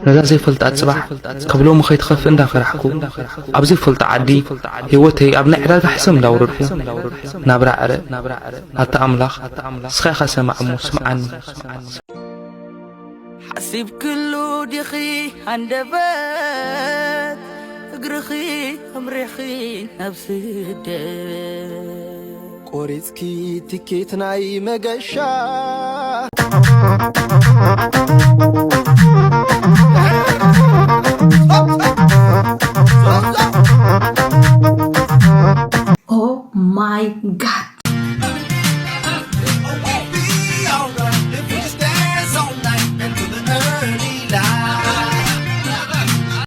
ነዛ ዘይፈልጣ ጽባሕ ካብ ሎሚ ከይትኸፍእ እንዳፈራሕኩ፣ ኣብ ዘይፈልጦ ዓዲ ህይወተይ ኣብ ናይ ዕዳጋ ሕሰም እንዳውረድኩ፣ ናብራ ዕረ፣ ኣታ ኣምላኽ፣ ንስኻ ኢኻ ሰማዕ እሞ ስምዓኒ። ሓሲብክሉ ዲኺ ሃንደበት፣ እግርኺ ኣምሪሕኺ ናብ ስደት? ቆሪጽኪ ትኬት ናይ መገሻ። Oh my God.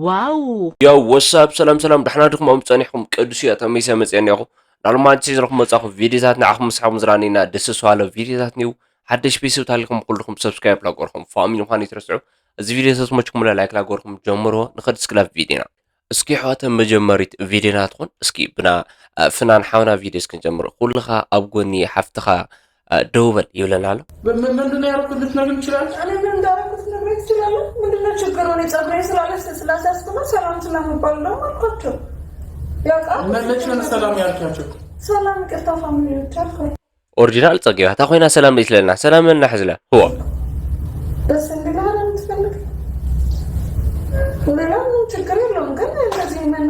ዋው። ያው ወሳብ ሰላም ሰላም፣ ደሕና ድኹም ኣም ጸኒሕኩም? ቅዱስ እያ ተመይሰ መጽአ እኒኹ ናልማንቺ ዝረኹም መጻኹ ቪዲዮታት ንዓኹም ምስሓኹም ዝራኒና ደስ ስዋለ ቪዲዮታት ኒው ሓደሽ ቤተሰብ ታሊኹም ኩልኹም ሰብስክራይብ ላጎርኹም ፋሚሊ ምዃን ይትረስዑ። እዚ ቪዲዮ ተስሞችኩም ለ ላይክ ላጎርኹም ጀምሮ። ንኸድ እስክላብ ቪዲዮና እስኪ ኣሕዋተ መጀመሪት ቪድዮና ትኾን እስኪ ብና ፍናን ሓውና ቪድዮ እስኪ ንጀምር። ኩልኻ ኣብ ጎኒ ሓፍትኻ ደው በል ይብለና ኣሎ። ምንድነው ያደረኩት ልትነግር ይችላል። እኔ ምን እንዳደረኩት ልትነግረኝ ትችላለህ? ምንድነው ችግሩ? እኔ ጸጉሬ ስላለ ስላሳስኩ ነው ሰላም ሰላም እባላለሁ አልኳቸው። ያውቃሉ። መለች ነው ሰላም ያልካቸው። ሰላም ይቅርታ ፋሚሊዎች አልኳቸው። ኦሪጂናል ጸጊባ እታ ኮይና ሰላም ለይትለና ሰላም እና ሕዝላ ህዋ ደስ እንዲል ነው የምትፈልግ። ሌላ ምንም ችግር የለውም ግን እንደዚህ ምን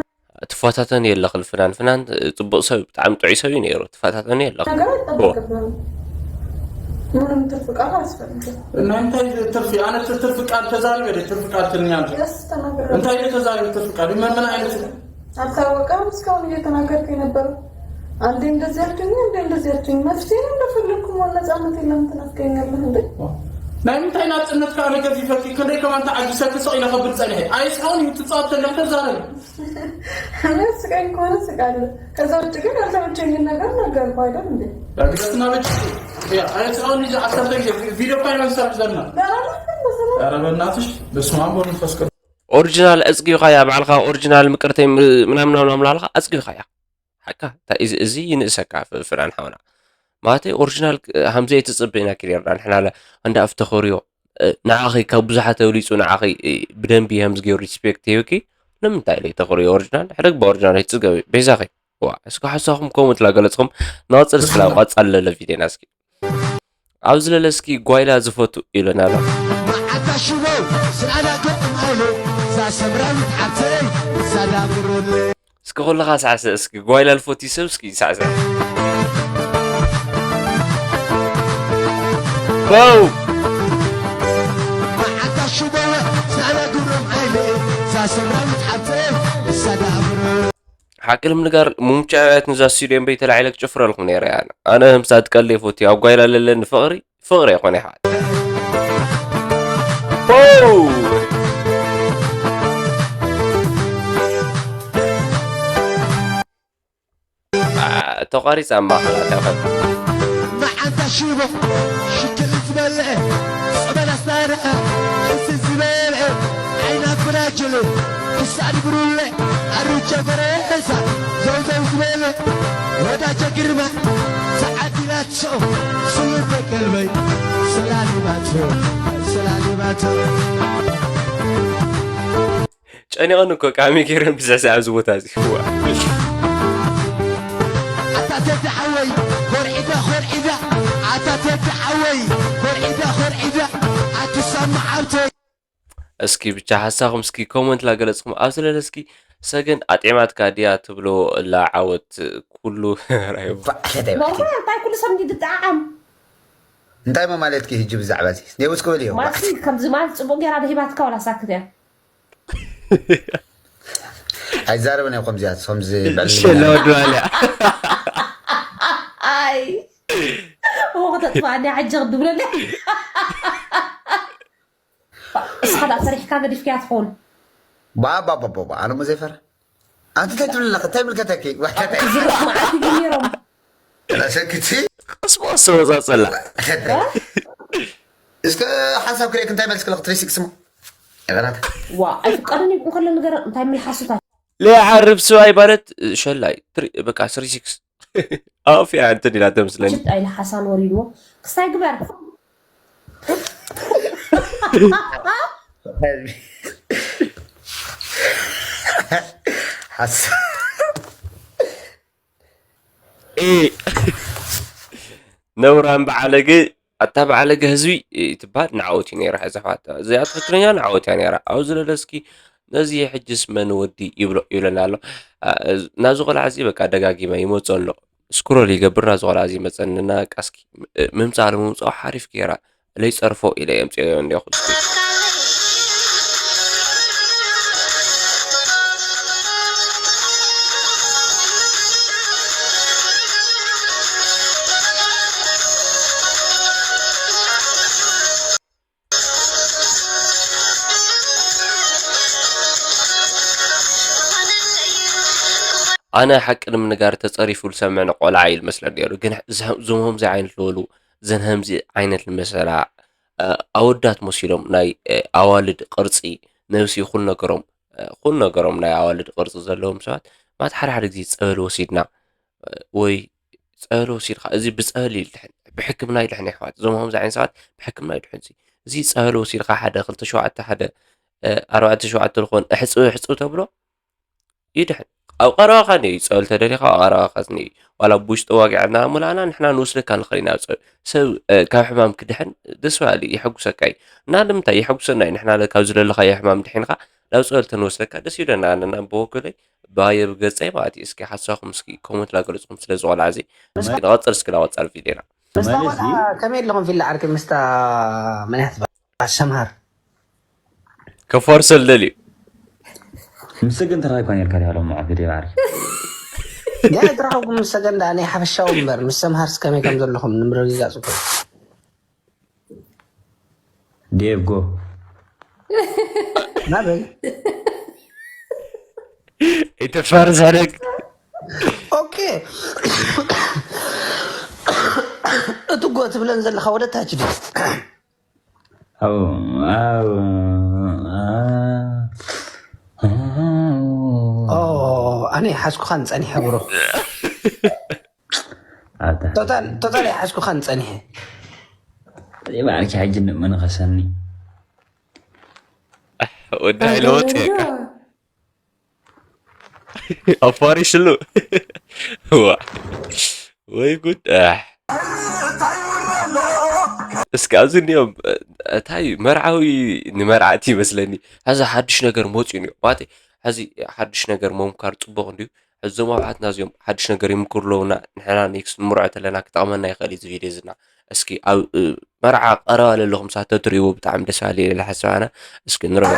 ትፈታተን የለ ክል ፍናን ፍናን ጽቡቅ ሰብ ብጣዕሚ ጥዑይ ሰብ እዩ ነይሩ። ትፈታተን የለ ነገር አይጠበቅብህም። ምንም ትርፍ ቃል አያስፈልግም። እናንተ ትርፍ አነ ትርፍ ቃል ተዛርበ ትርፍ ቃል ትኛል። ደስ ተናገረ። እንታይ ተዛርበ ትርፍ ቃል ምን ምን አይነት አልታወቀም። እስካሁን እየተናገርክ የነበረው አንዴ እንደዚህ አትሁኝ፣ አንዴ እንደዚህ አትሁኝ። መፍትሄ እንደፈለግኩ መሆን ነጻነት የለም። ትናፍቀኛለህ እንዴ? ናይ ምንታይ ናጽነት ከኣ ነገር ይፈኪ ክንደይ ከማን ተዓጊሰ ክስቕ ኢለ ከብል ጸኒሐ። ኣይስሕውን እዩ ትጻወት ተለክ ተዛረብ። የሚያስቀኝ ከሆነ ስቃለሁ። ከዛ ውጭ ግን ያልተመቸኝን ነገር ነገርኩ አይደል እንዴ? ያግዘትና በጭ ያ ኣይስሕውን እዩ ዓሰርተ ግዜ ቪዲዮ ፋይናንስ ሰርፍ ዘለና። ደህና ነህ? በሰላም ኧረ በእናትሽ በስመ አብ ወመንፈስ ቅዱስ ኦሪጂናል ኣጽጊብኻያ ባዕልኻ ኦሪጂናል ምቅርተይ ምናምን ምናምን ኣላልካ ኣጽጊብኻያ ሓካ እዚ ይንእሰካ ፍናን ሓውና ማለተይ ኦሪጂናል ሃምዘ የተጽበ ኢና ኪድ ርዳ ንሕና እንዳ ኣፍተኸርዮ ንዓኺ ካብ ብዙሓት ተብሊጹ ንዓኺ ብደንቢ ሃምዚ ገይሩ ሪስፔክት ሂብኪ ንምንታይ ኢለ ተኽርዮ ኦሪጂናል ሕደግ ብኦሪጂናል ይጽገብ ቤዛኺ ዋ እስከ ሓሳኹም ከምኡ ትላገለጽኹም ንቐጽል ስላብ ቀጻል ለለ ቪድዮና እስኪ ኣብዚ ለለ እስኪ ጓይላ ዝፈቱ ኢሉና ኣሎ መዓታ ሽቦ ስራዳ ገጥም ኣይሎ እዛ ሰምራዊት ዓብተይ እዛ ዳምሮለ እስኪ ኩልኻ ሳዕስዕ እስኪ ጓይላ ልፈቱ ሰብ እስኪ ሳዕስዕ ው መዓታ ሽቦ ስራዳ ግብሮም ኣይሎ እዛ ሰምራዊት ዓብተይ እዛ ዳምሮ ሓቂ ንምንጋር ሙምቻውያት ንዛ ስቱድዮ እምበይ ተላዒለ ክጭፍረልኩም ነይረ እያ ኣነ ህምሳት ቀልደ ይፈቱ ኣብ ጓይላ ለለኒ ፍቕሪ ፍቕሪ ኣይኮነ ይሓል ተቋሪፃ ማእኸል ኣዳኸል መዓንታ ሽቦ ሽክል ዝበልዐ ጸበል ኣስታርዐ ሕስስ ዝበልዐ ዓይናት ብራጅል ክሳድ ብሩለ ኣሩቸ ጎረሳ ዘውዘው ዝበለ ወዳጀ ግርማ ሰዓት ኢላቶ ስውር በቀልበይ ሰላሊባቶ ሰላሊባቶ ጨኒቐን እኮ ቃሚ ገይረን ብዝሕዚ ኣብዚ ቦታ እዚ ዋ ኣታ ቴዲ ሓወይ ኮርዒዳ ኮርዒዳ ኣታ ቴዲ ሓወይ ኮርዒዳ ኮርዒዳ ኣትሰማዓብተይ እስኪ ብቻ ሓሳኹም እስኪ ኮመንት ላገለጽኩም ኣብ ስለለ እስኪ ሰገን ኣጢዕማትካ ድያ ትብሎ እላ ዓወት ኩሉ ራዩ ኖርማል እንታይ ኩሉ ሰብ እንዲ ድጠዓዓም እንታይ ሞ ማለትኪ ህጂ ብዛዕባ እዚ ኔውስ ክብል እዮ ማሲ ከምዚ ማለት ጽቡቅ ገይራ ደሂባትካ ወላ ሳክት እያ ኣይዛረብን እዮ ከምዚኣ ከምዚ ሸለወድዋልያ ኣይ እሞ ከተጥፋኣኒ ሕጂ ክድብለለ እስኻ ዳ ሰሪሕካ ገዲፍካያ ትኸውን ባባባባ ኣነ ሞ ዘይፈራ ኣንቲ እንታይ ትብል ኣለኺ እንታይ ምልከተኪ ዝርእ መዓት እዩ ነይሮም ሰክቲ ቀስ ብቀስ ተመጻጸላ እስከ ሓሳብ ክርእየክ እንታይ መልስ ክለኽ ትሪሲክስ ሞ ይቐናታ ዋ ኣይፍቀድን ይብኡ ከሎ ነገር እንታይ ምልሓሱታት ለይዓርብ ስባይ ማለት ሸላይ ትሪ- በቃ ስሪ ሲክስ ኣፍ እያ እንትን ኢላ ተምስለኒ ሽጣ ኢለ ሓሳን ወሪድዎ ክስታይ ግበር ሓስ ነውራም በዓለገ ኣታ በዓለገ ህዝቢ ትባል ንዓወት እዩ ነይራ። ሕዚ ኣሕዋት እዚኣ ትክክለኛ ንዓወት እያ ነይራ። ኣብ ዝለለ እስኪ ነዚ ሕጅስ መን ወዲ ይብሎ ይብለና ኣሎ። ናዚ ቆልዓ እዚ በቃ ደጋጊመ ይመፅኦ ኣሎ። ስክሮል ይገብር ናዚ ቆልዓ እዚ ይመፀንና። ቃስኪ ምምፃእ ለምምፅኦ ሓሪፍ ገይራ ለይጸርፎ ኢለ የምፅኦ እንዲኹ። ኣነ ሓቂ ንምንጋር ተጸሪፉ ዝሰምዕ ቆልዓ እዩ ዝመስለኒ ነይሩ። ግን ዝህ- እዞም ከምዚ ዓይነት ዝበሉ፣ እዘን ከምዚ ዓይነት ዝመሰላ፣ እ፣ ኣወዳት መሲሎም ናይ፣ እ፣ ኣዋልድ ቅርጺ፣ ነብሲ፣ ኩሉ ነገሮም፣ እ፣ ኩሉ ነገሮም ናይ ኣዋልድ ቅርጺ ዘለዎም ሰባት፣ ማለት ሓደ ሓደ ግዜ ጸበል ወሲድና፣ እ፣ ወይ ጸበል ወሲድካ፣ እዚ ብጸበል ይድሕን፣ ብሕክምና ይድሕን፣ ኣሕዋት። እዞም ከምዚ ዓይነት ሰባት ብሕክምና ይድሕን። እዚ እዚ ጸበል ወሲድካ ሓደ፣ ክልተ፣ ሸውዓተ፣ ሓደ፣ እ፣ ኣርባዕተ፣ ሸውዓተ ዝኾን እሕጽብ፣ እሕጽብ ተብሎ፣ ይድሕን። ኣብ ቀረባኻ እኒኦ እዩ፣ ጸበል ተደሊኻ ኣብ ቀረባኻ እኒኦ እዩ። ዋላ ብውሽጢ ዋጊዕና ሙላና ንሕና ንወስደካ ንኽእል ኢና ኣብ ጸበል። ሰብ፣ እ፣ ካብ ሕማም ክድሕን ደስ በሃሊ እዩ፣ የሐጉሰካ እዩ። እና ንምንታይ የሐጉሰና እዩ? ንሕና ለ ካብ ዝደለኻዮ ሕማም ድሒንካ ናብ ጸበል ተንወስደካ ደስ ይብለና። ኣነና ብወገነይ ባየ ብገጸይ ማለት እዩ። እስኪ ሓሳኹም እስኪ ኮመንት ላገለጽኩም ስለዚ ቆልዓ እዚ። እስኪ ንቐጽል፣ እስኪ ናብ ቀጻሊ ቪድዮና። ምስታ ትመልስ ቆልዓ እዩ። ከመይ ኣለኹም ፊላ ዓርኪ ምስታ መን እያ ትበሃል? ሰምሃር። ከፋርሰል ደልዩ። ምስ ሰገን ተራኺብካ ነርካ ዲኻ ሎምዓንቲ ደይ ባዕሪ? ገና ኣይተራኸብኩም ምስ ሰገን ደኣ፣ ናይ ሓፈሻዊ እምበር፣ ምስ ሰምሃርስ ከመይ ከም ዘለኹም ንምርግጋጽ እኮ። ዴቭ ጎ። ናበይ? ኣይተፋርስ ሓደግ። ኦኬ። እቲ ጎ ትብለን ዘለኻ ወደ ታች ድዩ? ኣብ ኣብ ኦ፣ ኣነ ሓዝኩኻን ጸኒሐ ብሮ። ኣብታ ቶታል ቶታል ሓዝኩኻን ጸኒሐ። ባዕልኪ ሕጂ ንመንኸሰኒ። ወዲ ሓይለ ወጥ እያ። ኣፋሪሽሉ። ዋ። ወይ ጉድ። ኣሕ። እስኪ ኣብዚ እኒኦም፣ እንታይ እዩ? መርዓዊ ንመርዓቲ ይመስለኒ። ሕዚ ሓድሽ ነገር መፅዩ እኒኦ። ማለት ሕዚ ሓድሽ ነገር ምምካር ፅቡቕ እንድዩ። ሕዚ እዞም ኣብሓትና እዚኦም ሓድሽ ነገር ይምክሩ ኣለውና። ንሕና ኔክስት ንምርዖ ተለና ክጠቕመና ይኽእል እዩ እዚ ቪድዮ እዚና። እስኪ ኣብ፣ እ፣ መርዓ ቀረባ ለለኹም ሳተ ትርእይዎ ብጣዕሚ ደስ በሃሊ ኢለ ሓስብ ኣነ። እስኪ ንርኦ።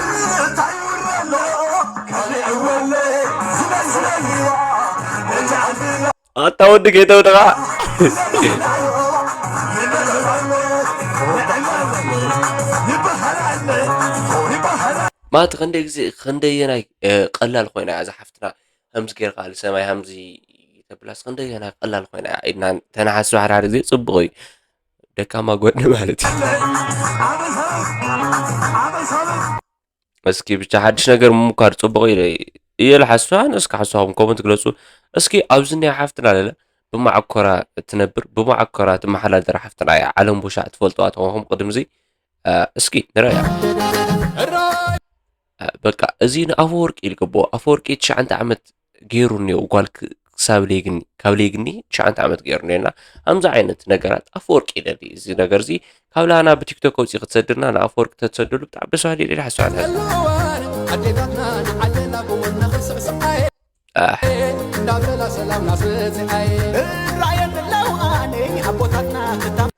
ኣታ ወዲ ጌተው ደኻ። ማለት ክንደይ ግዜ፣ ክንደየናይ፣ እ፣ ቀላል ኮይና እያ እዛ ሓፍትና። ከምዚ ጌርካ ልሰማይ ከምዚ ተብላስ ክንደየናይ ቀላል ኮይና እያ ኢልና ተነሓስብ ሓደ ሓደ ግዜ ጽቡቕ እዩ። ደካማ ጎድኒ ማለት እዩ። እስኪ ብቻ ሓድሽ ነገር ምሙካር ጽቡቕ እዩ እየ ልሓስብ። ኣነ እስኪ ሓሳብኩም ኮመንት ግለጹ። እስኪ ኣብዚ እኒኣ ሓፍትና ለለ ብመዓኮራ እትነብር፣ ብመዓኮራ ትመሓዳደር ሓፍትና እያ። ዓለም ቡሻዕ ትፈልጥዋ ተኾንኩም ቅድሚ እዚ፣ እ፣ እስኪ ንረያ። እ፣ በቃ እዚ ንኣፈወርቂ ኢልክቦ። ኣፈወርቂ ትሽዓንተ ዓመት ገይሩ እኒኦ ጓል ክ-፣ ክሳብ ሌግኒ፣ ካብ ሌግኒ ትሽዓንተ ዓመት ገይሩ እኒኦ። እና ከምዚ ዓይነት ነገራት ኣፈወርቂ ይደሊ። እዚ ነገር እዚ ካብ ላና ብቲክቶክ ኣውፂእ ክትሰድና ንኣፈወርቂ ተትሰድሉ ብጣዕሚ ደስ በሃሊ ይደሊ ሓሳብ። ኣዴታትና ንዓድና ብወነ ክስዕስዓየ ኣሕ። እንዳበላ ሰላም ናስፅዓየ። ራየ ብለው ኣነ ኣቦታትና ክታም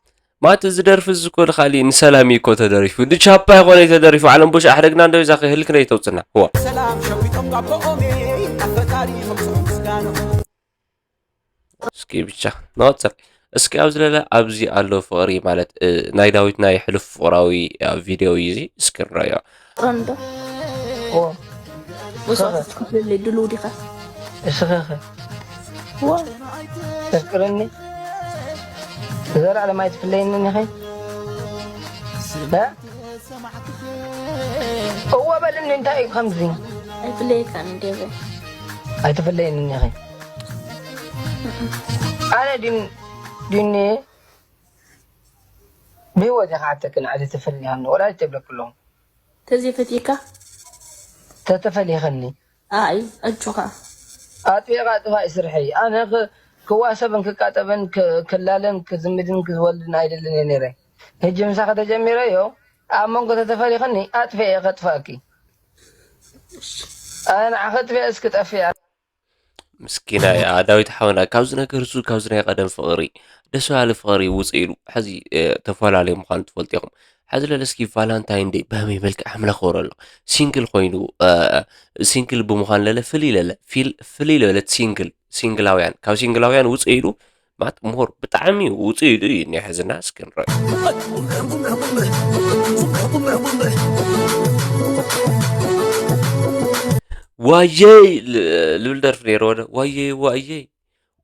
ማት እዚ ደርፊ እዚ እኮ ንኻሊ ንሰላም እዩ እኮ ተደሪፉ። ንቻፓ ይኾነ ተደሪፉ። ዓለም ቡሽ ኣሕደግና እንደው እዛ ህልክ ነይ ተውፅና። ዋ። ሰላም ሸዊቶም ቃቦኦሜ፣ ኣብ ፈጣሪ ከምስዑ ምስጋንኡ። እስኪ ብቻ ንቐጽል። እስኪ ኣብ ዝለለ ኣብዚ ኣሎ ፍቕሪ ማለት፣ እ፣ ናይ ዳዊት ናይ ሕሉፍ ፍቕራዊ፣ እ፣ ቪድዮ እዩ እዚ። እስኪ ንረዮ። ጥረ እንዶ። ኦ። መስዋዕቲ ክትከፍለለይ ድልው ዲኻ? እስኸ ኸ? ዋ። ተፍቅረኒ? ዘላለም ኣይትፍለየንን ኢኺ? እ? እወ በልኒ፣ እንታይ እዩ ከምዚ? ኣይፍለየካን እንዴ በል። ኣይትፍለየንን ኢኺ? ኣነ ዲን-፣ ዲኒ ብህይወት ኢኻ ሓተክን፣ ኣይትፍለየኒ፣ ወላዲት የብለክሎም። ተዘይፈትየካ? ተተፈሊኸኒ። ኣይ ኣጆኻ። ኣጥቢቕካ ጥፋእ ስርሐይ። ኣነ ክ- ክዋሰብን ክቃጠብን ክ- ክላለን ክዝምድን ክወልድን ኣይደልን እየ ነይረ። ሕጂ ምሳኺ ተጀሚረዮ ኣብ መንጎ ተተፈሊኽኒ ኣጥፊኤ ከጥፍኣኪ። ኣነ ንዓኺ ኣጥፊኤ እስኪ ጠፍያ። ምስኪናይ ዳዊት ሓውና ካብዚ ነገር እሱ ካብዚ ናይ ቀደም ፍቕሪ ደስ በሃሊ ፍቕሪ ውፅእ ኢሉ ሕዚ ተፈላለዩ ምዃኑ ትፈልጡ ኢኹም። ሕዚ ለለ እስኪ ቫላንታይን ደይ በመይ መልክዕ ኣምላኽ ወረሎ ሲንግል ኮይኑ ሲንግል ብምዃን ለለ ፍልይ ለለ ፍልይ ለበለት ሲንግል ሲንግላውያን ካብ ሲንግላውያን ውፅእ ኢሉ ማት ምሁር ብጣዕሚ ውፅእ ኢሉ እዩ እኒኦ ሕዝና እስኪ ንረኦ። ዋየይ ልብል ደርፊ ነይርዎ ዶ ዋየይ ዋየይ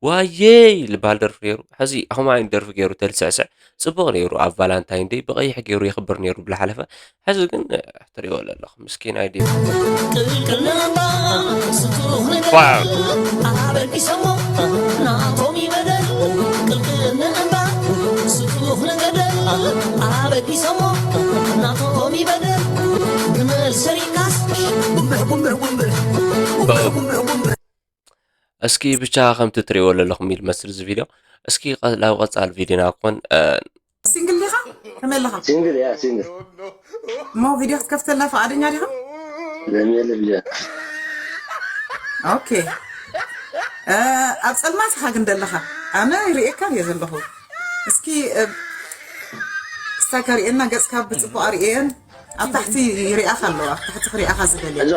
ዋየይ ልበሃል ደርፊ ነይሩ። ሕዚ ከምኡ ዓይነት ደርፊ ገይሩ ተልስዕስዕ ፅቡቕ ነይሩ። ኣብ ቫላንታይን ደይ ብቐይሕ ገይሩ የኽብር ነይሩ ብዝሓለፈ። ሕዚ ግን ትሪእዎ ኣለኹም ምስኪናይ ድዩ። እስኪ ብቻ ከምቲ ትሪእዎ ዘለኹም እዩ ዝመስል እዚ ቪድዮ። እስኪ ናብ ቀፃሊ ቪድዮና ክኾን ሲንግል ዲኻ? ከመይ ኣለኻ? ሲንግል እያ ሲንግል። እሞ ቪድዮ ክትከፍተልና ፍቓደኛ ዲኻ? ለሚለ ቪድዮ። ኦኬ። ኣብ ፀልማት ኢኻ ግን ዘለኻ። ኣነ ይርእየካ እየ ዘለኹ። እስኪ ክስታይ ከርእየና ገፅካ ብፅቡቕ ኣርእየን። ኣብ ታሕቲ ይሪኣኻ ኣለዋ። ኣብ ታሕቲ ክሪኣኻ ዝደልየ። ሕዞ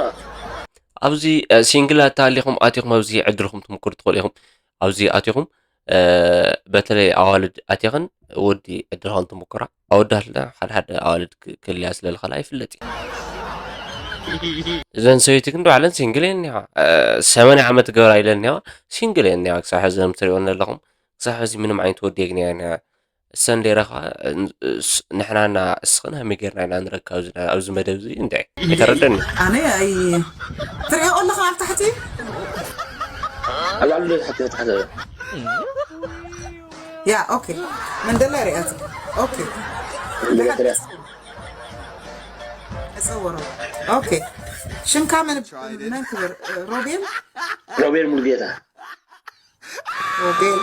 ኣብዚ ሲንግላት ተሃሊኹም ኣቲኹም ኣብዚ ዕድልኹም ትምክሩ ትኽእሉ ኢኹም። ኣብዚ ኣቲኹም በተለይ ኣዋልድ ኣቲኽን ወዲ ዕድልኽን ትምክራ። ኣወዳት ሓደ ሓደ ኣዋልድ ክልያ ስለ ዝኽእላ ይፍለጥ እዩ። እዘን ሰበይቲ ግን ባዕለን ሲንግል እየን እኒዋ። ሰማንያ ዓመት ገብራ ኢለን እኒዋ ሲንግል እየን እኒዋ። ክሳብ ሕዚ ከም ትሪእወን ዘለኹም ክሳብ ሕዚ ምንም ዓይነት ወዲ የግንያ እኒዋ። እሰን ደይረኻ ንሕናና እስኽን ሃመይ ጌርና ኢና ንረካ ኣብዚ መደብ እዚ እንድዒ ኣይተረደኒ ኣነ ኣይ ትሪኦ ኣለኻ ኣብ ታሕቲ ኣብ ላዕሊ ዶ ትሓት ትሓት ያ ኦኬ መንደላ ሪኣት ኦኬ እንደገና ተጸወሮ ኦኬ ሽምካ መን መን ክብር ሮቤል ሮቤል ሙሉጌታ ሮቤል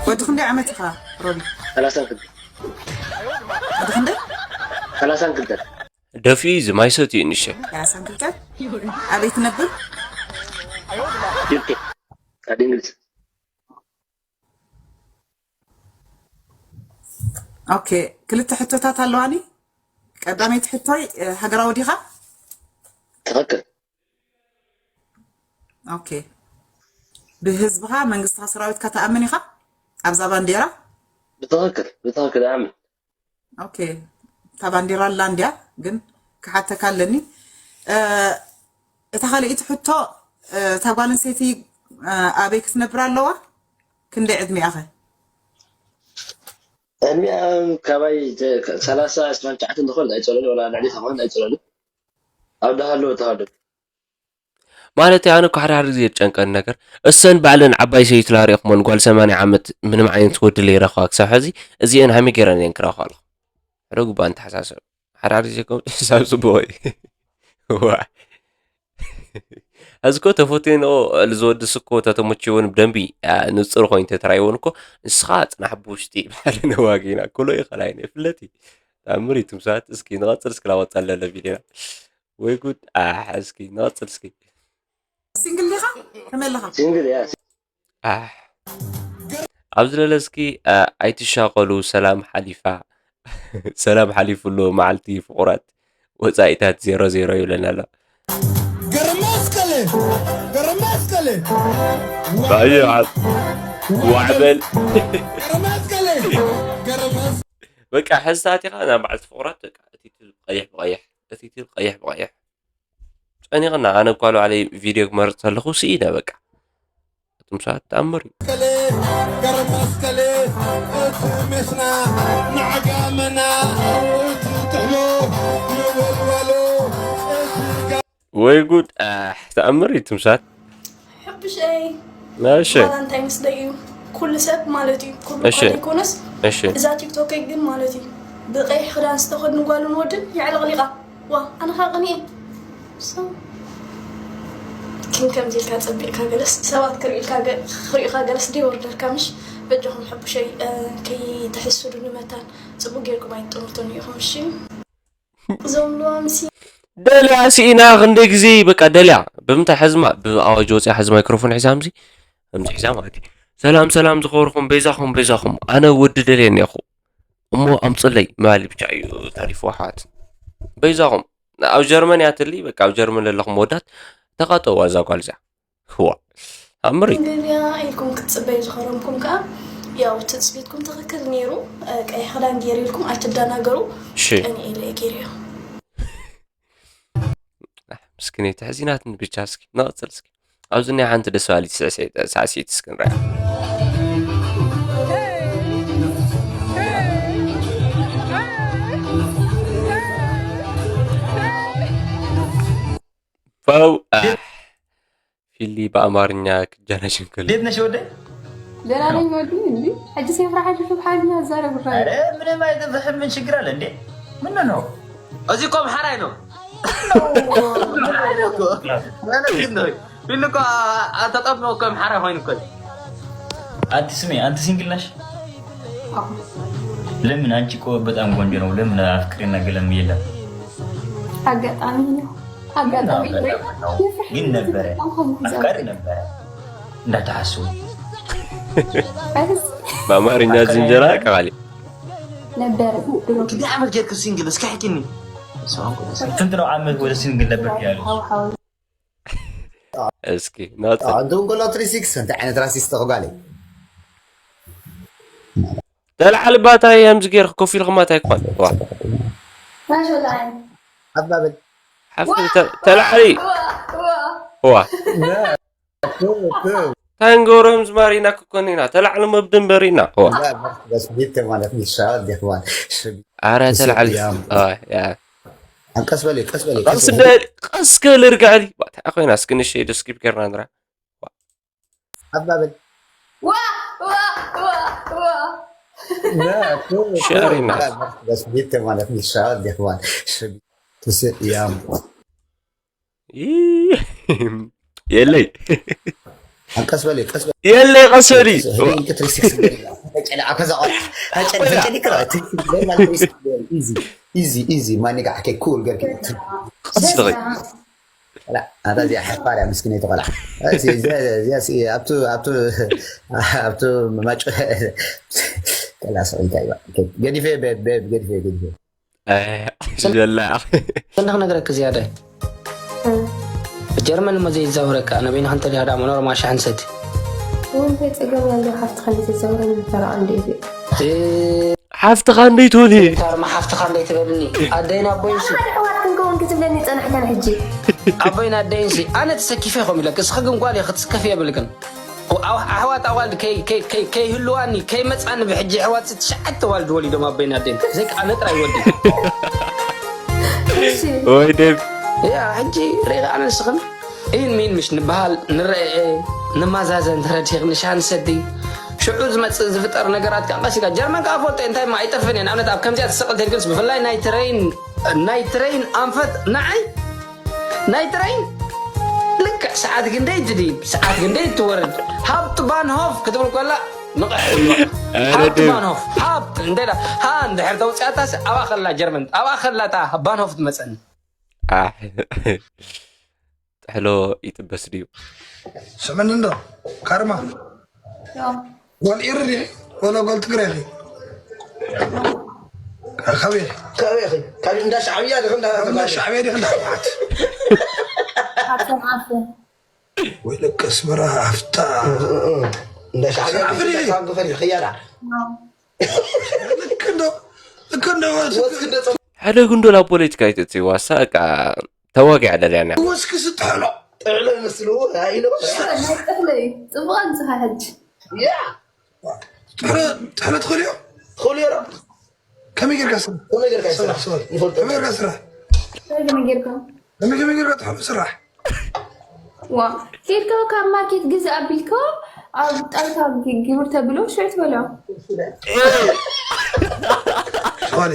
ወዲ ክንደይ ዓመት ኢኻ ሮቢ? ሰላሳን ክልተ ወዲ ክንደይ? ሰላሳን ክልተ ደፊኡ እዚ ማይ ሰትዩ ንሸ ሰላሳን ክልተ ኣበይ ትነብር? ዩኬ ኣብ እንግሊዝ ኦኬ ክልተ ሕቶታት ኣለዋኒ ቀዳመይቲ ሕቶይ ሃገራዊ ዲኻ? ትኽክል ኦኬ ብህዝብኻ መንግስትኻ ሰራዊትካ ትኣምን ኢኻ ኣብዛ ባንዴራ ብትኽክል ብትኽክል ኣምን ኦኬ እታ ባንዴራ ኣላ እንድያ ግን ክሓተካ ኣለኒ እታ ካልኣይቲ ሕቶ እታ ጓል ኣንስተይቲ ኣበይ ክትነብር ኣለዋ ክንደይ ዕድሚኣ ኸ ዕድሚኣ ካባይ ሰላሳ ዕስራን ትሽዓተን ዝኾነት ኣይፀለሉ ወላ ልዕሊ ዝኾነት ኣይፀለሉ ኣብ ዳሃለወ ተሃለሉ ማለት ኣነ እኮ ሓደ ሓደ ግዜ ዝጨንቀኒ ነገር እሰን ባዕለን ዓባይ ሰበይቲ ላሪእኹመን ጓል ሰማንያ ዓመት ምንም ዓይነት ወዲ ለይረኽባ ክሳብ ሕዚ እዚአን ሃመይ ገይረን እየን ክረኽባ ኣለኹ ሕደጉ እባ ንተሓሳሰብ ሓደ ሓደ ግዜ ከም ሕሳብ ፅቡቕ እዩ ዋ ሕዚ እኮ ተፈትየንኦ ልዝወድስ እኮ ተተመችወን ብደንቢ ንፅር ኮይኑ ተተራይወን እኮ ንስኻ ፅናሕ ብውሽጢ ባዕለ ነዋጊና ክሎ ይኸላይነ ይፍለጥ እዩ ተኣምር እዩ ትምሳት እስኪ ንቐፅል እስኪ ላወጣ ለለ ቪድዮና ወይ ጉድ ኣሕ እስኪ ንቐፅል እስኪ። ሲንግል ዲኻ? ከመይ ኣለኻ? ሲንግል እያ። ኣሕ ኣብዚ ለለ እስኪ ኣይትሻቐሉ ሰላም ሓሊፋ ሰላም ሓሊፉ ኣሎ መዓልቲ ፍቑራት ወፃኢታት ዜሮ ዜሮ ይብለና ኣሎ። ገረመስቀሌ ገረመስቀሌ ባየ ዓብ ዋዕበል ገረመስቀሌ ገረመስ በቃ ሕዝታት ኢኻ ናብ መዓልቲ ፍቑራት በቃ እቲ ትብል ቀይሕ ብቐይሕ እቲ ትብል ቀይሕ ብቐይሕ ጸኒቕና ኣነ እኳ ባዕለይ ቪድዮ ክመርጽ ከለኹ ስኢነ በቃ እቶም ሰባት ተኣምር እዩ ገረመስቀሌ እቲ ሜስና ንዓጋመና እቲ ጥሕሎ ንወልወሎ እቲ ወይ ጉድ ኣሕ ተኣምር እዩ እቶም ሰባት ሕቡሸይ እሺ ቫላንታይንስ ደይ እዩ ኩሉ ሰብ ማለት እዩ ኩሉ እሺ። እኳ ዘይኮነስ እሺ እዛ ቲክቶከይ ግን ማለት እዩ ብቀይሕ ክዳን ዝተኸድኑ ጓልን ወድን የዕለቕሊቓ ዋ ኣነ ኸዓ ቀኒኤ So፣ ግን ከምዚ ኢልካ ጸቢቕካ ገለስ ሰባት ክርእዩልካ ገ- ክርእዩኻ ገለስ ደይወርደልካ ምሽ? በጃኹም ሕቡሸይ፣ እ፣ ከይትሕስዱኒ መታን ጽቡቅ ጌርኩም ኣይትጠምቱኒ ኢኹም እሺ? እዞም ልዋምሲ ደልያ ስኢና ክንደይ ግዜ በቃ ደልያ ብምንታይ ሕዝማ ብኣዋጅ ወፅያ ሕዚ ማይክሮፎን ሒዛ ምዚ ከምዚ ሒዛ ማለት እዩ። ሰላም ሰላም ዝኸበርኩም በይዛኹም በይዛኹም ኣነ ወዲ ደልየ እኒኹ እሞ ኣምፅለይ ምባል ብቻ እዩ ተሪፉ ኣሕዋት። በይዛኹም ኣብ ጀርመን እያ ትሊ በቃ ኣብ ጀርመን ዘለኹም ወዳት ተቃጠዋ እዛ ጓል እዚኣ። ህዋ ኣምሪ ገበያ ኢልኩም ክትጽበዩ ዝኸረምኩም ከኣ ያው ትጽቢትኩም ትኽክል ነይሩ። ቀይሕ ክዳን ገይሩ ኢልኩም ኣይትደናገሩ። እሺ ቀኒኤ ኢለ እየ ገይረዮ። ምስኪነይ ተሕዚናትኒ ብቻ እስኪ ንቐጽል እስኪ ኣብዚ ናይ ሓንቲ ደስ ባሊት ሳዕሲዒት እስኪ ንርኣ። ፋው ኣሕ ፊሊ ብኣማርኛ ክጃናሽ እንከሎ እንዴት ነሽ ወደይ? ደህና ነኝ ወዲ። እንዲ ሕጂ ሴፍራ ሓድሽ ብሓድኛ ዛረብ ራይ ኧረ ምንም አይደለም። ምን ችግር አለ እንዴ? ምን ነው? እዚ እኮ ኣምሓራይ ነው። ማለት ግን ነው። ፊሉ እኮ ተጠብኖ እኮ ኣምሓራይ ኮይኑ እኮ እዩ። አንቺ ስሜ አንቺ ሲንግል ነሽ? ለምን አንቺ እኮ በጣም ቆንጆ ነው። ለምን አፍቅሪና ገለም የለም? አጋጣሚ ነው። አጋጣሚ ግን ነበረ አፍቃሪ ነበረ እንዳታስቡ። በአማርኛ ዝንጀራ ቀቃሊ ነበረ ድሮ ክንደይ ዓመት ጌርክ ሲንግል እስኪ ሕኪኒ። ስንት ነው ዓመት ወደ ሲንግል ነበር ያሉ? ሓውሓው እስኪ ናውጣ እንትን ከሎ ትሪ ሲክስ እንታይ ዓይነት ራሲስት ተኽጓል እዩ ተልዓሊ ባታይ ከምዚ ጌርክ ኮፍ ኢልክማ እንታይ ክኾን ዋ ማሾላይ ኣባብል ሓፍቲ ተ- ተልዓሊ ዋ ታንጎሮም ዝማሪና ክኮን ኢና ተላዕሊ መብድን በሪና ዋ በስቤት ማለት ንሻ ዲኽዋን ኣረ ተላዕሊ ያም። ዋ፣ ያ። ቀስ በሊ ቀስ በሊ ቀስ ደ- ቀስ ክብል ርግዕሊ ባታ ኮይና እስኪ ንሸይ ደስክሪፕ ገርና ንራ ኣባብል ዋ ዋ ዋ ዋ ሸሪና በስቤት ማለት ንሻ ዲኽዋን ትስእ ያም ይህ፣ የለይ ቀስ በሊ ቀስ በሊ የለይ ቀሰሊ ትሪ ሲክስ ተጨለ ኣብ ከዛ ቆልዓ ተጨለ ተጨለ ይክራ ትሪ ሲክስ ኢዚ ኢዚ ኢዚ ማኒ ጋር ከይ ኩል ገርኪ ቀስሊ ኣታ እዚኣ ሓፋር እያ ምስኪነይቲ ቆልዓ ኣብቱ ኣብቱ ኣብቱ ማጭ ከላ ሰቂልካ እዩ ገዲፈ ቤብ ገዲፈ ገዲፈ ዘላ እንደ ክነግረክ ዝያደ ጀርመን እሞ ዘይዛውረካ ኣነ በይንኻ እንተ ዳዳ መኖር ማሻ ሕንሰት ወንተ ጸገም ያለው ሓፍትኻ እንዴት ዘዛውረ ምፈራ እንዴት ሓፍትኻ እንደይ ትብል ታርማ ሓፍትኻ እንደይ ትበልኒ ኣደይን ኣቦይን ሲ ሓደ ሕዋት ክንከውን ክትብለኒ ጸናሕካን ሕጂ ኣቦይን ኣደይን ሲ ኣነ ተሰኪፈ ይኸም ኢለክ እስኺ ግን ጓል ክትስከፍ የብልክን ኣሕዋት ኣዋልድ ከይህልዋኒ ከይመፃኒ ብሕጂ ኣሕዋት ትሽዓተ ዋልድ ወሊዶም ኣቦይን ኣደይን ዘይከኣነ ጥራይ ወዲ ወይ ደብ ያ ሕጂ ርኢኻ ኣነ ንስኽን ኢን ሚን ምሽ ንበሃል ንረአ ንማዛዘን ተረዲኽኒ ሻን ሰዲ ሽዑ ዝመፅእ ዝፍጠር ነገራት ከዓ ቀሲካ ጀርመን ከዓ ፈልጦ እንታይ ማ ኣይጠፍን እየ ንኣብነት ኣብ ከምዚኣ ትሰቕል ተልግንስ ብፍላይ ናይ ትረይን ናይ ትረይን ኣንፈት ንዓይ ናይ ትረይን ልክዕ ሰዓት ክንደይ ትድይብ ሰዓት ክንደይ ትወርድ ሃብት ባንሆፍ ክትብል ከላ ንቕሕ ሃብት ባንሆፍ ሃብት እንደ ሃ እንድሕር ተውፅኣታስ ኣብኣ ከላ ጀርመን ኣብኣ ከላ እታ ባንሆፍ ትመፀኒ ጥሕሎ ይጥበስ ድዩ ስምዕኒ እንዶ ካርማ ጓል ኢሪ ዲኺ ወላ ጓል ትግራይ ኺ ካበይ ኢኺ ካበይ ኢኺ ካብ እንዳ ሻዕብያ ዲኺ እንዳ እንዳ ሻዕብያ ዲኺ እንዳ ህወሓት ካብቶም ኣፍ ወይ ደቂ ኣስመራ ኣፍታ እንዳ ሻዕብያ ኣፍሪ ካብ ግፈሪ ኽያዳ ልክ እንዶ ልክ እንዶ ወስክ እንደ ሓደ ጉንዶ ናብ ፖለቲካ ኣይትእትይዋ እሳ በቃ ተዋጊዕ ደልያ እያ ወስክ ስጥሕሎ ጥዕሎ ይመስልዎ ኣይሎ ናይ ጥሕሎ እዩ ጽቡቕ ኣምጽኻ ሕጂ ያ ጥሕሎ ትኽእልዮ ትኽእልዮ ዶ ከመይ ጌርካ ስራሕ ከመይ ጌርካ ይስራሕ ስራሕ ስራሕ ይፈልጦ ከመይ ጌርካ ስራሕ ከመይ ጌርካ ከመይ ከመይ ጌርካ ትሕሎ ስራሕ ዋ ኬድካ ካብ ማርኬት ግዝ ኣቢልካ ኣብ ጣልካ ግብር ተብሎ ሽዑ ትበልዖ ሶሪ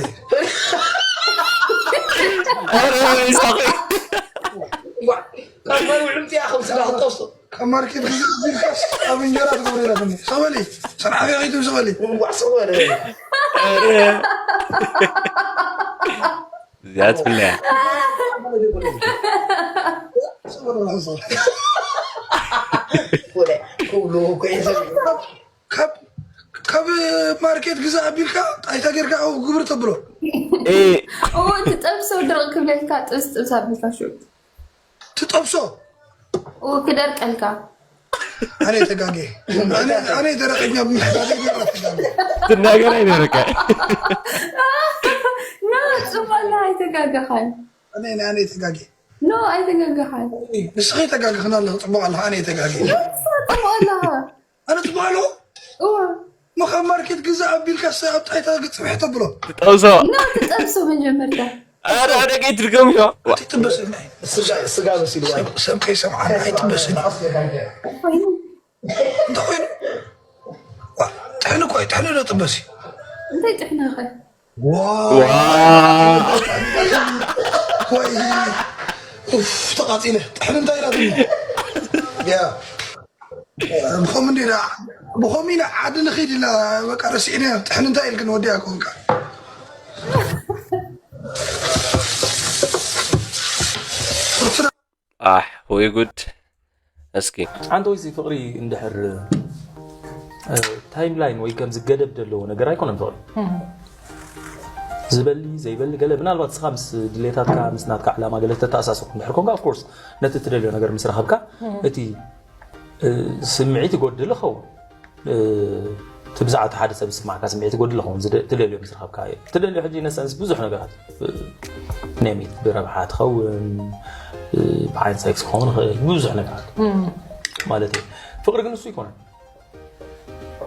ኣማን ውዕምቲ እያ ከም ስጋ ክትጠብሶ። ካብ ማርኬት ግዜ ኣቢልካስ ኣብ እንጀራ ትገብሮ ኢላትኒ። ሰበሊ፣ ሰንዓፈ ከይትም ሰበሊ። እንቋዕ ሰበለ። እዚኣ ትፍለያ። ሰበለ ራሱ። ወደ፣ ክብሉ እኮ እየ ሰበለ። ካብ ካብ ማርኬት ግዛ ኣቢልካ ጣይታ ጌርካ ኣብኡ ግብር ተብሎ። እ፣ እዎ፣ እቲ ጠብሶ ድርቕ ክብለልካ ጥብስ ጥብስ ኣቢልካ ሽዑ ትጠብሶ። እዎ፣ ክደርቀልካ። ኣነ ተጋጌ ኣነ ደረቀኛ ብምሕዳገ ተጋጌ። ትናገር ኣይነበረካ። ኖ፣ ጽቡቕ ኣላ፣ ኣይተጋገኻን። ኣነ ኣነ ተጋጌ። ኖ፣ ኣይተጋገኻን። ንስኺ ተጋግኽና ኣለኹ። ጽቡቕ ኣለኻ። ኣነ ተጋጌ። ጽቡቕ ኣለኻ። ኣነ ጽቡቕ ኣለኹ። እዎ፣ ሞ ካብ ማርኬት ግዛ ኣቢልካ ስ ኣብ ጣይታ ግጽብሒ ተብሎ። ትጠብሶ። ኖ፣ ትጠብሶ መጀመርታ። ኣረ ኣደገይ ትድገም ኢኻ። ትበስል ናይ ስጋ ስጋ መሲልዋ እዩ። ሰብ ከይሰምዓና ኣይጥበስን እዩ። ኮይኑ እንታይ ኮይኑ? ዋ፣ ጥሕኒ እኮ እዩ። ጥሕኒ ዶ ጥበስ እዩ? እንታይ ጥሕኒ ኸ? ዋ፣ ወይ፣ ኡፍ፣ ተቃጺለ። ጥሕኒ እንታይ ኢላትኒ? ያ፣ ብኸም እንዲ ኢላ፣ ብኸም ኢላ ዓዲ ንኺድ ኢላ፣ በቃ ረሲዕኒ። ጥሕኒ እንታይ ኢልክን ወዲያ ኮንካ? ኣሕ ወይ ጉድ። እስኪ ኣንተ ወይሲ ፍቕሪ እንድሕር ታይም ላይን ወይ ከምዚ ገደብ ዘለዎ ነገር ኣይኮነን ፍቕሪ። ዝበሊ ዘይበሊ ገለ ምናልባት እስኻ ምስ ድሌታትካ ምስ ናትካ ዕላማ ገለ ተተኣሳሰሩ እንድሕር ኮንካ ኦፍኮርስ ነቲ ትደልዮ ነገር ምስ ረኸብካ እቲ እ፣ ስምዒት ይጎድል ይኸውን። እ፣ እቲ ብዛዕባ ሓደ ሰብ ዝስማዕካ ስምዒት ይጎድል ይኸውን። ዝደ- ትደልዮ ምስ ረኸብካ ትደልዮ ሕጂ ነሰንስ ብዙሕ ነገራት እ፣ ኔሚት ብረብሓ ትኸውን እ፣ ብዓይን ሴክስ ክኸውን ይኽእል ብዙሕ ነገራት ማለት እዩ። ፍቕሪ ግን እሱ ይኮነን።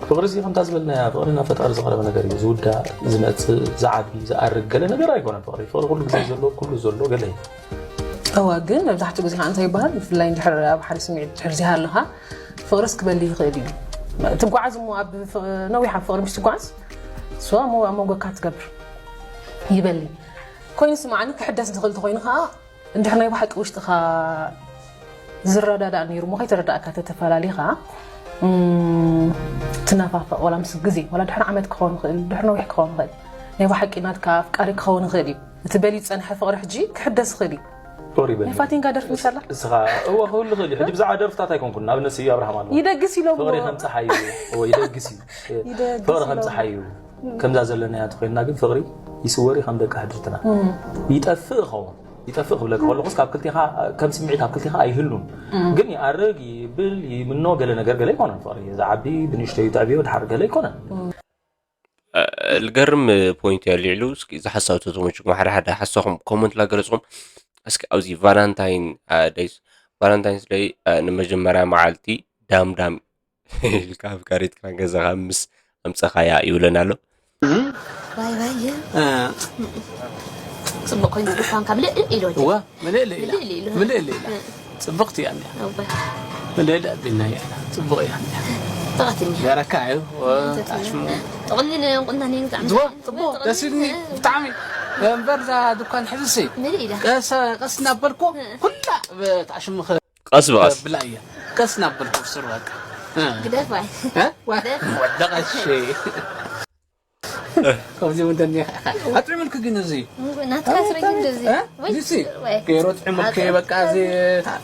ፍቕሪ እዚ ከምታ ዝበልናያ ፍቕሪ ናብ ፈጣሪ ዝቐረበ ነገር እዩ። ዝውዳእ ዝመፅእ ዝዓቢ ዝኣርግ ገለ ነገር ኣይኮነን። ፍቕሪ ፍቕሪ ኩሉ ግዜ ዘሎ ኩሉ ዘሎ ገለ እዩ። እወ ግን መብዛሕትኡ ግዜ ከዓ እንታይ ይበሃል ብፍላይ እንድሕር ኣብ ሓደ ስምዒት ድሕር ዚሃለኻ ፍቕርስ ክበሊ ይኽእል እዩ። ትጓዓዝ እሞ ኣብ ፍቕ- ነዊሕ ኣብ ፍቕሪ ምስ ትጓዓዝ እሱ ኣብ መንጎ- ኣብ መንጎካ ትገብር ይበሊ። ኮይኑ ስማዕኒ ክሕደስ ዝኽእል ተኮይኑ ከዓ እንድሕር ናይ ብሓቂ ውሽጥኻ ዝረዳዳእ ነይሩ እሞ ከይተረዳእካ ተተፈላሊኻ እም፣ ትናፋፈቕ ዋላ ምስ ግዜ ዋላ ድሕሪ ዓመት ክኸውን ይኽእል ድሕሪ ነዊሕ ክኸውን ይኽእል ናይ ብሓቂ ናትካ ኣፍቃሪ ክኸውን ይኽእል እዩ። እቲ በልዩ ዝጸንሐ ፍቕሪ ሕጂ ክሕደስ ይኽእል እዩ። ፍቕሪ በሊ ናይ ፋቲንጋ ደርፊ ምሻላ እስኻ እወ ክህሉ ይኽእል እዩ። ሕጂ ብዛዕባ ደርፍታት ኣይኮንኩን ኣብ ነሲ ኣብርሃም ኣሎ ይደግስ ኢሎም ፍቕሪ ከም ፀሓይ እዩ። እወ ይደግስ እዩ። ይደግስ ፍቕሪ ከም ኢሎም። ፀሓይ እዩ። ከምዛ ዘለናያ ተኮይንና ግን ፍቕሪ ይስወር እዩ ከም ደቂ ሕድርትና ይጠፍእ ይኸውን። ይጠፍእ ክብለካ ከለኹስ ካብ ክልቴኻ ከም ስምዒት ኣብ ክልቴኻ ኣይህሉን። ግን ይኣርግ ይብል ይምኖ ገለ ነገር ገለ ኣይኮነን። ፍቕሪ ዝዓቢ ብንእሽተዩ ተዕብዮ ድሓር ገለ ኣይኮነን። ልገርም ፖይንት እያ ልዕሉ። እስኪ እዚ ሓሳብ ተተመችኩም ሓደ ሓደ ሓሳኹም ኮመንት ላገለጽኩም። እስኪ ኣብዚ ቫላንታይን ደይስ ቫላንታይንስ ደይ ንመጀመርያ መዓልቲ ዳምዳም ኢልካ ኣፍቃሪትካ ገዛኻ ምስ ኣምፀኻያ ይብለና ኣሎ። ዋይ ዋይ ጽቡቅ ኮይኑ ድኳንካ ምልእ ኢሉ ወዲ ዋ ምልእ ኢላ ምልእ ኢሉ ምልእ ኢላ ጽብቕቲ እያ እንዲያ እወ ምልእ ኢላ ኣቢልና እያ ጽቡቕ እያ እንዲያ ጥቕትኒ ገረካ እዩ ወጣሽሙ ጥቕኒ ንቁናኒ ብጣዕሚ ዝዋ ጽቡቕ ደስ ኢልኒ ብጣዕሚ እምበር እዛ ድኳን ሕዝሲ ምልእ ኢላ ቀስ ቀስ እናበልኩ ኩላ ብጣሽሙ ቀስ ብቐስ ብላ እያ ቀስ እናበልኩ ስር በቃ ግደፍ ዋይ እ? ዋ- ወደቐሽ ከምዚ ምንተኒ ኣጥዕምልክ ግን እዚ ናትካ ስረጊ እንደዚ እ? እዚ ገይሮ ጥዕምልክ በቃ እዚ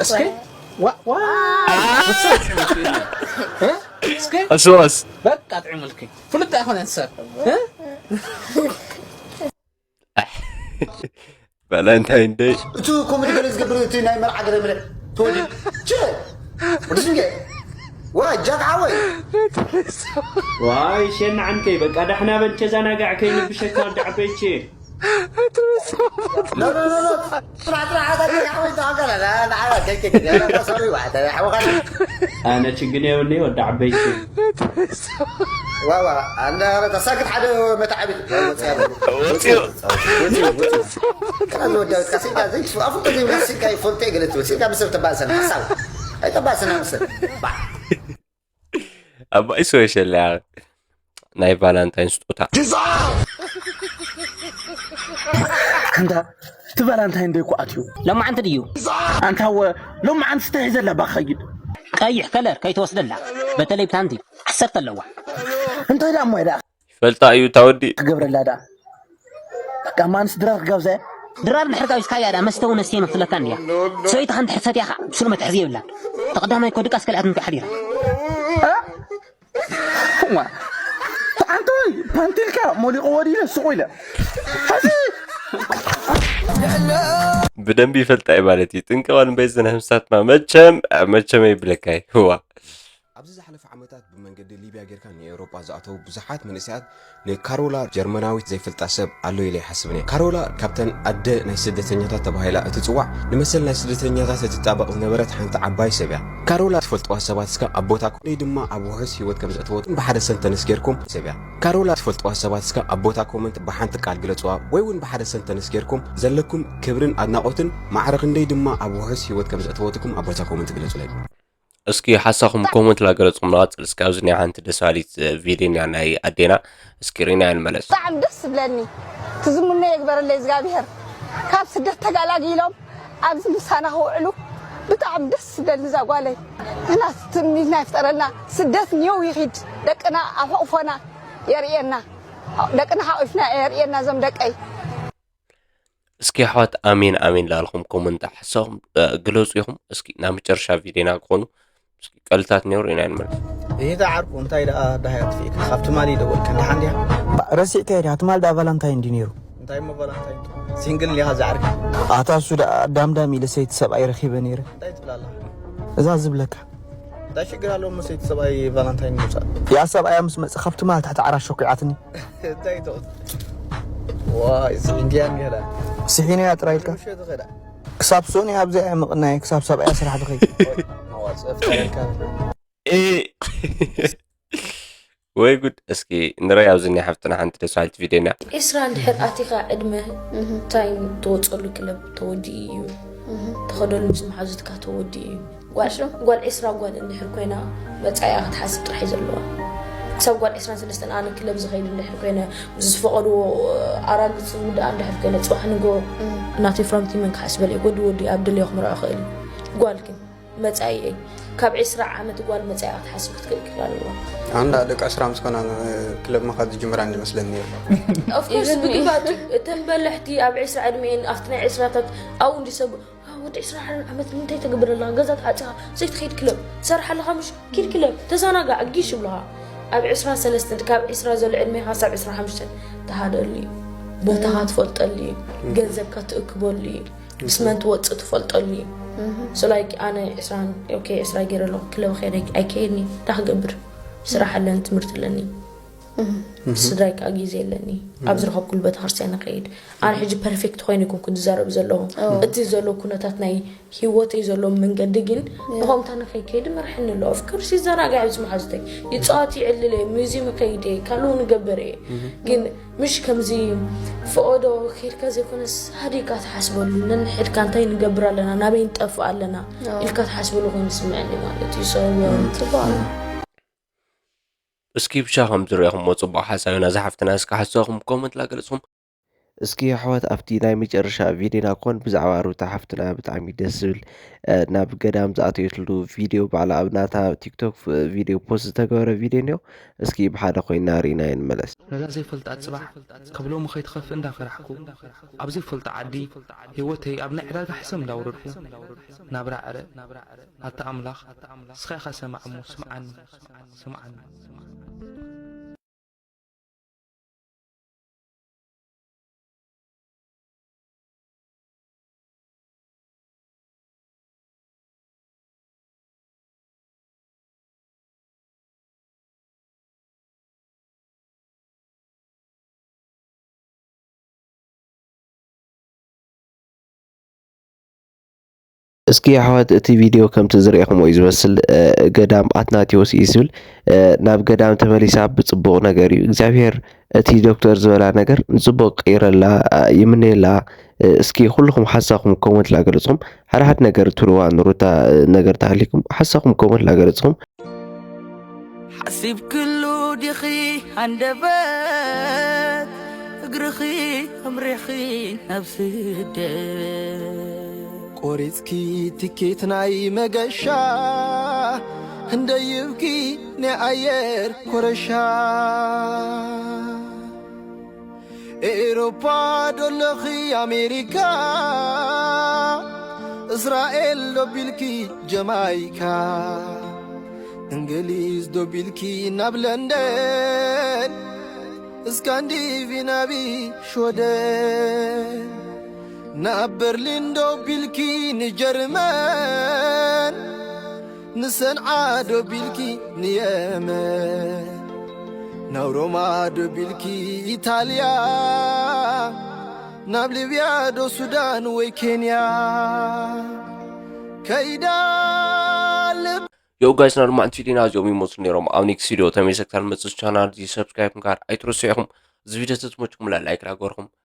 እስኪ ዋ ዋ እስኪ ቀስ ብቐስ በቃ ጥዕምልክ ፍሉጥ ኣይኮነን ሰብ እ? ቫለንታይን ደይ እቱ ኮሜዲ ገለ ዝገብር እቲ ናይ መርዓ ገለ ምለ ተወዲ ች ወዲ ስንገ ዋ ጃክ ዓወይ ዋይ ሸና ዓንከይ በቃ ዳሕና በል ቸዛናጋዕ ከይንብሸካ ወዲ ዓበይቼ ኖ ኖ ኖ ኖ ጥራሕ ጥራሕ ኣታ ጃክ ዓወይ ተዋገለ ና ና ዓወይ ከይከ ያ ሶሪ ዋ ታ ዓወኻ ኣነ ችግር የብለይ ወዲ ዓበይቼ ዋ ዋ ኣንዳ ተሳክት ሓደ መታዓቢት ወጽያ ወፂኡ ወጽያ ወጽያ ካን ወዳው ካሲካ ዘይት አፉ ከዚ ካሲካ ይፈልጥ ገለት ወጽያ ምስ ተባሰን ሐሳብ ኣይተባሰን ምስ ኣባይ ሶሸል ናይ ቫላንታይን ስጦታ እንዳ እቲ ቫላንታይን ደይ እኮ ኣትዩ። ሎማዓንቲ ድዩ? ኣንታ ወ ሎማዓንቲ ስተሒ ዘላ ባኸይድ። ቀይሕ ከለር ከይትወስደላ። በተለይ ብታንቲ ዓሰርተ ኣለዋ። እንታይ ደኣ እሞ እያ ደኣ ይፈልጣ እዩ እታ ወዲ። ክገብረላ ደኣ? በቃ ማንስ ድራር ክጋብዛ እያ። ድራር እንድሕር ጋቢዝካያ ደኣ መስተ እውን ኣስተይ መፍትለካ እንድያ። ሰበይትኻ እንድሕር ሰትያ ኸዓ ብስሩ መትሓዚ የብላን። እቲ ቀዳማይ እኮ ድቃስ ከልኣት እንኳ ሓዲራ። እ? እዋ። ኣንተ ወይ ፓንቲልካ ሞሊቕዎ ድዩ ኢለ ስቑ ኢለ። ሕዚ ብደንቢ ይፈልጣ እዩ ማለት እዩ። ጥንቀቐን በይዘን ህምሳትማ መቸም መቸም ይብለካ እዩ። ህዋ ኣብዚ ዝሓለፈ ዓመታት ብመንገዲ ሊብያ ጌርካ ንኤውሮጳ ዝኣተዉ ብዙሓት መንእሰያት ንካሮላ ጀርመናዊት ዘይፈልጣ ሰብ ኣሎ ኢለ ኣይሓስብን እየ። ካሮላ ካብተን ኣደ ናይ ስደተኛታት ተባሂላ እትጽዋዕ ንመሰል ናይ ስደተኛታት እትጣበቕ ዝነበረት ሓንቲ ዓባይ ሰብ እያ። ካሮላ ትፈልጥዋ ሰባት እስከ ኣብ ቦታ ኮ- ወይ ድማ ኣብ ውሑስ ህይወት ከም ዘእተወትኩም ብሓደ ሰንተንስ ጌርኩም ሰብ እያ። ካሮላ ትፈልጥዋ ሰባት እስከ ኣብ ቦታ ኮመንት ብሓንቲ ቃል ግለጽዋ ወይ እውን ብሓደ ሰንተንስ ጌርኩም ዘለኩም ክብርን ኣድናቖትን ማዕረ ክንደይ ድማ ኣብ ውሑስ ህይወት ከም ዘእተወትኩም ኣብ ቦታ ኮመንት ግለጹለይ። እስኪ ሓሳኹም ኮመንት ላገለጽኩም ንቐጽል። እስኪ ኣብዚ ናይ ሓንቲ ደስ ባሊት ቪድዮ እኒኣ ናይ ኣዴና እስኪ ሪና ንመለስ። ብጣዕሚ ደስ ዝብለኒ ትዝምኖ የግበረለይ እግዚኣብሔር ካብ ስደት ተጋላጊሎም ኣብዚ ምሳና ክውዕሉ ብጣዕሚ ደስ ዝብለኒ እዛ ጓለይ ንሕና ትምኒትና ይፍጠረልና ስደት ኒው ይኺድ ደቅና ኣብ ሕቑፎና የርእየና ደቅና ሓቂፍና የርእየና እዞም ደቀይ እስኪ ኣሕዋት ኣሜን ኣሜን ላልኹም ኮመንት ሓሳኹም ግለፁ ኢኹም። እስኪ ናብ መጨረሻ ቪድዮና ክኾኑ እስኪ ቀልታት ነይሩ ኢና ንመልስ። ይሄ ተዓርቁ እንታይ ደኣ ዳሃይ ኣጥፊእካ ካብ ትማሊ ደወልካ ደሓን ዲያ? ረሲዕካዮ ዲኻ ትማል ደኣ ቫላንታይን ድዩ ነይሩ? እንታይ እሞ ቫላንታይን ሲንግል ዲኻ ዝዓርኪ? ኣታ እሱ ደኣ ዳምዳም ኢለ ሰይቲ ሰብኣይ ረኺበ ነይረ። እንታይ ትብላ ኣለኻ? እዛ ዝብለካ። እንታይ ሽግር ኣለዎ መሰይቲ ሰብኣይ ቫላንታይን ምውፃእ? ያ ሰብኣያ ምስ መፀ ካብ ትማል ትሕቲ ዓራት ሸኩዓትኒ። እንታይ ትቕጽል? ዋይ ስሒንክያ እንዲያ ደኣ። ስሒነያ ጥራይ ኢልካ? ምሸት ኸዳ። ክሳብ ሶኒ ኣብዚኣ እየ ምቕናየ ክሳብ ሰብኣያ ስራሕ ድኸይ። መዋፅእ ፍጠረልካ። ወይ ጉድ እስኪ ንረይ ኣብዚ ናይ ሓፍትና ሓንቲ ደስ በሃልቲ ቪድዮ እኒኣ። ዒስራ እንድሕር ኣቲኻ ዕድመ ታይም ትወፀሉ ክለብ ተወዲኡ እዩ ተኸደሉ ምስ መሓዙትካ ተወዲኡ እዩ ጓል ጓል ዒስራ ጓል እንድሕር ኮይና መፃኢኣ ክትሓስብ ጥራሕ እዩ ዘለዋ ክሳብ ጓል ዒስራን ሰለስተን ኣነ ክለብ ዝኸይድ እንድሕር ኮይነ ምስ ዝፈቐድዎ ኣራግፅ ዝውድኣ እንድሕር ኮይነ ፅባሕ ንጎ ናተይ ፍራምቲ መን ክሓስበል እዩ ወዲ ወዲ ኣብ ደልዮ ክምርዖ ክእል እዩ ጓል ግን መፃኢኤይ ካብ ዕስራ ዓመት ጓል መፃኢኣ ክትሓስብ ክትክእል ክእል ኣለዋ። ኣንዳ ደቂ ዕስራ ምስ ኮና ክለብ ምኻድ ዝጅምራ እንዲ መስለኒ ነይሩ። Of course ብግባቱ እተን በለሕቲ ኣብ ዕስራ ዕድሜኤን ኣብቲ ናይ ዕስራታት ኣብኡ እንዲ ሰብ "ዋው ወዲ ዕስራ ሓደ ዓመት ንምንታይ ተገብር ኣለኻ ገዛ ተዓፂኻ ዘይትኸይድ ክለብ ትሰርሕ ኣለኻ ምሽ ኪድ ክለብ ተዘናጋዕ ጊሽ ይብሉኻ ኣብ ዕስራ ሰለስተ ካብ ዕስራ ዘሎ ዕድሜኻ ሳብ ዕስራ ሓሙሽተ ተሃደሉ እዩ ቦታኻ ትፈልጠሉ እዩ ገንዘብካ ትእክበሉ እዩ ምስ መን ትወፅእ ትፈልጠሉ እዩ so like ኣነ ዕስራን okay ዕስራ ገይረ ኣለኹ ክለብ ከይደ ኣይከየድኒ እንታይ ክገብር ስራሕ ኣለኒ ትምህርቲ ኣለኒ ስድራይ ከዓ ግዜ ኣለኒ ኣብ ዝረኸብኩሉ ቤተክርስትያን ንኸይድ ኣነ ሕጂ perfect ኮይነ ይኮንኩ ዝዛረብ ዘለኹ እቲ ዘሎ ኩነታት ናይ ሂወተይ ዘሎ መንገዲ ግን ብኸምታ ንኸይከይድ መርሐኒ ኣሎ of course ይዘናጋዕ ምስ መሓዙተይ ይፃወት ይዕልል እየ museum ይኸይድ እየ ካልኡ ንገብር እየ ግን ምሽ ከምዚ ፈቐዶ ከይድካ ዘይኮነስ ሃዲእካ ትሓስበሉ ነንሕድካ እንታይ ንገብር ኣለና ናበይ ንጠፍእ ኣለና ኢልካ ትሓስበሉ ኮይኑ ዝስምዐኒ ማለት እዩ so ፅቡቅ ኣሎ እስኪ ብሻ ከም ዝረኹሞ ጽቡቕ ሓሳብ ኢና ዝሓፍትና እስኪ ሓሳብኩም ኮመንት ላገልጽኹም እስኪ ኣሕዋት ኣብቲ ናይ መጨረሻ ቪድዮና ኮን ብዛዕባ ሩታ ሓፍትና ብጣዕሚ ደስ ዝብል ናብ ገዳም ዝኣተየትሉ ቪድዮ ባዕላ ኣብ ናታ ቲክቶክ ቪድዮ ፖስት ዝተገበረ ቪድዮ እኒኦ እስኪ ብሓደ ኮይና ርኢና ይንመለስ ነዛ ዘይፈልጣ ጽባሕ ካብ ሎሚ ከይትኸፍእ እንዳፈራሕኩ ኣብ ዘይፈልጦ ዓዲ ህይወተይ ኣብ ናይ ዕዳጋ ሕሰም እንዳውረድኩ ናብራ ዕረ ኣታ ኣምላኽ ንስኻ ኢኻ ሰማዕ እሞ ስምዓኒ ስምዓኒ እስኪ ኣሕዋት እቲ ቪድዮ ከምቲ ዝረኤኹምዎ እዩ ዝመስል ገዳም ኣትናቴዎስ እዩ ዝብል ናብ ገዳም ተመሊሳ ብፅቡቕ ነገር እዩ እግዚኣብሔር እቲ ዶክተር ዝበላ ነገር ንፅቡቕ ቀይረላ ይምነየላ እስኪ ኩልኹም ሓሳኹም ኮመንት ላገለፅኹም ሓደ ሓደ ነገር ትብልዋ ንሩታ ነገር ተሃሊኩም ሓሳኹም ኮመንት ላገለፅኹም ሓሲብክሉ ዲኺ ሃንደበት እግርኺ ኣምሪሕኺ ናብ ስደት። ቆሪጽኪ ትኬት ናይ መገሻ፣ ክንደይብኪ ናይ ኣየር ኮረሻ። ኤውሮፓ ዶለኺ ኣሜሪካ፣ እስራኤል ዶቢልኪ ጀማይካ፣ እንግሊዝ ዶቢልኪ ናብ ለንደን፣ እስካንዲቪናቪ ሽወደን፣ ናብ በርሊን ዶቢልኪ ንጀርመን፣ ንሰንዓ ዶቢልኪ ንየመን፣ ናብ ሮማ ዶቢልኪ ኢታልያ፣ ናብ ሊብያ ዶ ሱዳን ወይ ኬንያ፣ ከይዳ ልብ። ዮ ጋይስ፣ ናድማዕንቲ ዲና እዚኦም ይመስሉ ነይሮም። ኣብ ኔክስት ቪዲዮ ተመልሰ ክሳብ ንመጽእ ቻናል እዚ ሰብስክራይብ ምግባር ኣይትረስዑ ኢኹም። እዚ ቪዲዮ ተዝመችኩም ላይክ ዳገርኩም